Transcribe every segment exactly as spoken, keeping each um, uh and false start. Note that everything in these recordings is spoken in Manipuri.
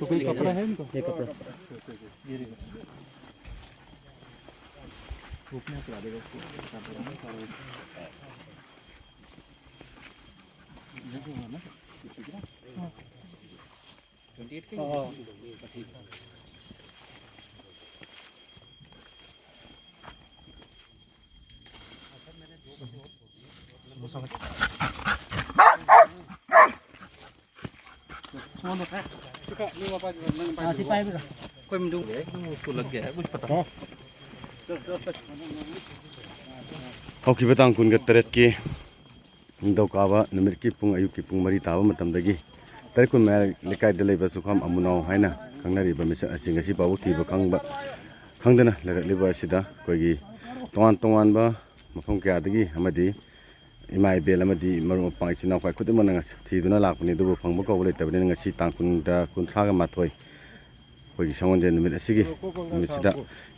तो कोई कपड़ा है इनका? ये कपड़ा। ꯍꯧꯈꯤꯕ ꯇꯥꯡ ꯀꯨꯟꯒ ꯇꯔꯦꯠꯀꯤ ꯅꯤꯡꯊꯧꯀꯥꯕ ꯅꯨꯃꯤꯠꯀꯤ ꯄꯨꯡ, ꯑꯌꯨꯛꯀꯤ ꯄꯨꯡ ꯃꯔꯤ ꯇꯥꯕ ꯃꯇꯝꯗꯒꯤ ꯇꯔꯦꯠ ꯀꯨꯟ ꯃꯌꯥ ꯂꯩꯀꯥꯏꯗ ꯂꯩꯕ ꯆꯨꯈꯥꯝ ꯑꯃꯨꯅꯥꯎ ꯍꯥꯏꯅ ꯈꯪꯅꯔꯤꯕ ꯃꯤꯁꯛ ꯑꯁꯤ ꯉꯁꯤ ꯐꯥꯎꯕ ꯊꯤꯕ ꯈꯪꯕ, ꯈꯪꯗꯅ ꯂꯩꯔꯛꯂꯤꯕ ꯑꯁꯤꯗ ꯑꯩꯈꯣꯏꯒꯤ ꯇꯣꯉꯥꯟ ꯇꯣꯉꯥꯟꯕ ꯃꯐꯝ ꯀꯌꯥꯗꯒꯤ ꯑꯃꯗꯤ ꯏꯃꯥ ꯏꯕꯦꯜ ꯑꯃꯗꯤ ꯃꯔꯨꯞ ꯃꯄꯥꯡ ꯏꯆꯤꯟ ꯏꯅꯥꯎ ꯈ꯭ꯋꯥꯏ ꯈꯨꯗꯤꯡꯃꯛꯅ ꯊꯤꯗꯨꯅ ꯂꯥꯛꯄꯅꯤ꯫ ꯑꯗꯨꯕꯨ ꯐꯪꯕ ꯀꯧꯕ ꯂꯩꯇꯕꯅꯤꯅ ꯉꯁꯤ ꯇꯥꯡ ꯀꯨꯟꯗ, ꯀꯨꯟꯊ꯭ꯔꯥꯒ ꯃꯥꯊꯣꯏ, ꯑꯩꯈꯣꯏꯒꯤ ꯁꯒꯣꯜꯁꯦꯟ ꯅꯨꯃꯤꯠ ꯑꯁꯤꯒꯤ ꯅꯨꯃꯤꯠꯁꯤꯗ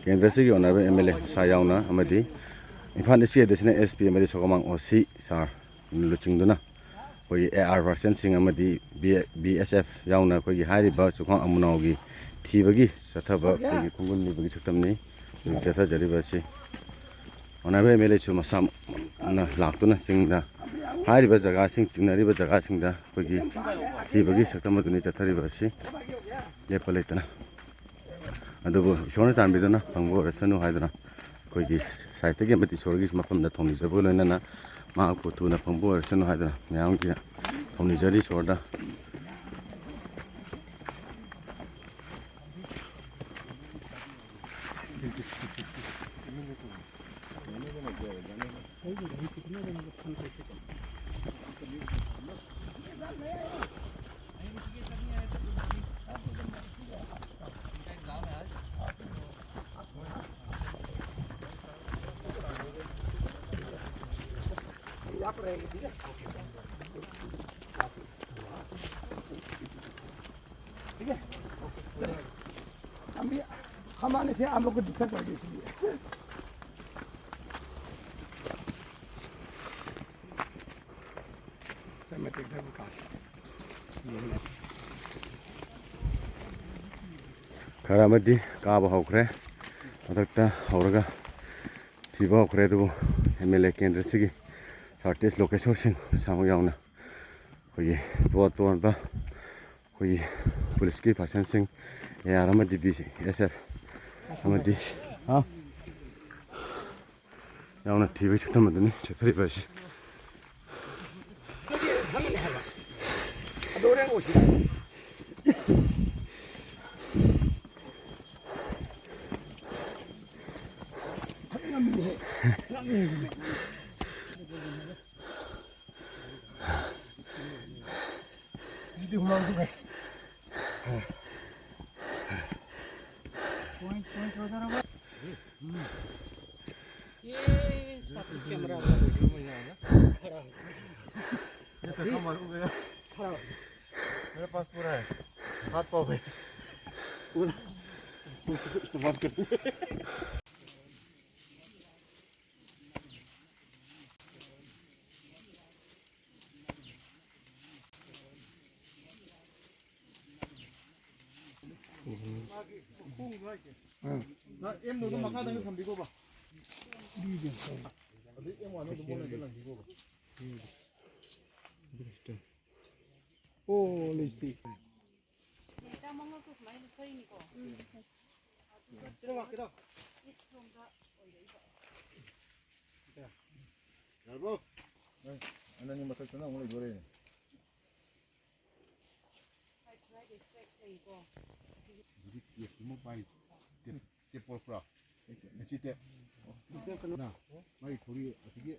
ꯀꯦꯟꯗ꯭ꯔꯁꯤꯒꯤ ꯑꯣꯅꯔꯦꯕꯜ ꯑꯦꯝ ꯑꯦꯜ ꯑꯦ ꯃꯁꯥ ꯌꯥꯎꯅ ꯑꯃꯗꯤ ꯏꯝꯐꯥꯜ ꯏꯁ ꯑꯦꯗꯤꯁꯅꯦꯜ ꯑꯦꯁ ꯄꯤ ꯑꯃꯗꯤ ꯁꯒꯣꯜꯕꯟ ꯑꯣ ꯁꯤ ꯁꯥꯔ ꯂꯨꯆꯤꯡꯗꯨꯅ ꯑꯩꯈꯣꯏꯒꯤ ꯑꯦ ꯑꯥꯔ ꯄꯥꯔꯁꯟꯁꯤꯡ ꯑꯃꯗꯤ ꯕꯤ ꯑꯦꯁ ꯑꯦꯐ ꯌꯥꯎꯅ ꯑꯩꯈꯣꯏꯒꯤ ꯍꯥꯏꯔꯤꯕ ꯆꯨꯈꯥꯝ ꯑꯃꯨꯅꯥꯎꯒꯤ ꯊꯤꯕꯒꯤ ꯆꯠꯊꯕ ꯑꯩꯈꯣꯏꯒꯤ ꯈꯣꯡꯒꯨꯜ ꯂꯤꯕꯒꯤ ꯁꯛꯇꯝꯅꯤ꯫ ꯍꯧꯖꯤꯛ ꯆꯠꯊꯖꯔꯤꯕ ꯑꯁꯤ ꯑꯣꯅꯔꯦꯕꯜ ꯑꯦꯝ ꯑꯦꯜ ꯑꯦꯁꯨ ꯃꯁꯥꯃꯛꯅ ꯂꯥꯛꯇꯨꯅ ꯆꯤꯡꯗ ꯍꯥꯏꯔꯤꯕ ꯖꯒꯥꯁꯤꯡ, ꯆꯤꯡꯅꯔꯤꯕ ꯖꯒꯥꯁꯤꯡꯗ ꯑꯩꯈꯣꯏꯒꯤ ꯊꯤꯕꯒꯤ ꯁꯛꯇꯝ ꯑꯗꯨꯅꯤ ꯆꯠꯊꯔꯤꯕ ꯑꯁꯤ ꯂꯦꯞꯄ ꯂꯩꯇꯅ꯫ ꯑꯗꯨꯕꯨ ꯏꯁꯣꯔꯅ ꯆꯥꯟꯕꯤꯗꯨꯅ ꯐꯪꯕ ꯑꯣꯏꯔꯁꯅꯨ ꯍꯥꯏꯗꯨꯅ ꯑꯩꯈꯣꯏꯒꯤ ꯁꯥꯏꯠꯇꯒꯤ ꯑꯃꯗꯤ ꯏꯁꯣꯔꯒꯤ ꯃꯐꯝꯗ ꯊꯧꯅꯤꯖꯕꯒ ꯂꯣꯏꯅꯅ ꯃꯍꯥꯛꯄꯨ ꯊꯨꯅ ꯐꯪꯕ ꯑꯣꯏꯔꯁꯅꯨ ꯍꯥꯏꯗꯨꯅ ꯃꯌꯥꯝꯒꯤ ꯊꯧꯅꯤꯖꯔꯤ ꯏꯁꯣꯔꯗ꯫ ठीक है, चलिए। हम भी, हमारे से आप लोग को डिस्टर्ब कर दे इसलिए। सर, मैं तो एकदम विकास। ꯈꯔ ꯑꯃꯗꯤ ꯀꯥꯕ ꯍꯧꯈ꯭ꯔꯦ꯫ ꯃꯊꯛꯇ ꯍꯧꯔꯒ ꯊꯤꯕ ꯍꯧꯈ꯭ꯔꯦ꯫ ꯑꯗꯨꯕꯨ ꯑꯦꯝ ꯑꯦꯜ ꯑꯦ ꯀꯦꯟꯗ꯭ꯔꯁꯤꯒꯤ ꯁꯥꯔꯇꯤꯁ ꯂꯣꯀꯦꯁꯣꯔꯁꯤꯡ ꯃꯁꯥꯃꯛ ꯌꯥꯎꯅ ꯑꯩꯈꯣꯏꯒꯤ ꯇꯣꯉꯥꯟ ꯇꯣꯉꯥꯟꯕ ꯑꯩꯈꯣꯏꯒꯤ ꯄꯨꯂꯤꯁꯀꯤ ꯄꯥꯔꯁꯟꯁꯤꯡ, ꯑꯦ ꯑꯥꯔ ꯑꯃꯗꯤ ꯕꯤ ꯑꯦꯁ ꯑꯦꯐ ꯑꯃꯗꯤ, ꯍꯥ? ꯌꯥꯎꯅ ꯊꯤꯕꯒꯤ ꯁꯛꯇꯝ ꯑꯗꯨꯅꯤ ꯆꯠꯊꯔꯤꯕ ꯑꯁꯤ꯫ ये सब कैमरा वाला वीडियो में जाएगा। खड़ा हो। ये तो कमर हो गया। खड़ा हो। मेरे पास पूरा है। हाथ पाँव है। पूरा। पूरा इस्तेमाल करेंगे। ꯑꯦꯝꯗꯣ ꯑꯗꯨꯝ ꯃꯈꯥꯗ ꯊꯝꯕꯤꯈꯣꯕ꯫ ꯑꯗꯩ ꯑꯦꯝ ꯋꯥꯟꯗꯣ ꯑꯗꯨꯝ ꯑꯣꯟꯂꯥꯏꯟꯗ ꯂꯪꯕꯤꯈꯣꯕ꯫ ꯑꯣ, ꯂꯤꯁꯇꯤ꯫ ꯂꯤꯁꯇ ꯃꯉꯛꯇꯣ ꯁꯨꯃꯥꯏꯅ ꯂꯨꯞꯊꯣꯛꯏꯅꯤꯀꯣ꯫ ꯑꯗꯨꯒ ꯏꯁ ꯂꯣꯝꯗ ꯑꯣꯏꯔꯛꯏꯕ꯫ ꯌꯥꯔꯕꯣ? ꯅꯪ, ꯅꯪꯒꯤ ꯃꯊꯛꯇꯅ ꯑꯃꯨꯛ ꯂꯩꯗꯣꯔꯦꯅꯦ꯫ ꯍꯧꯖꯤꯛ ꯇꯦꯞꯇꯨꯃ ꯄꯥꯏ꯫ ꯇꯦꯞ, ꯇꯦꯞ ꯄꯣꯔꯛꯄ꯭ꯔꯥ? ꯁꯤ ꯇꯦꯞ꯫ ꯅ, ꯃꯥꯒꯤ ꯊꯧꯔꯤ ꯑꯁꯤꯒꯤ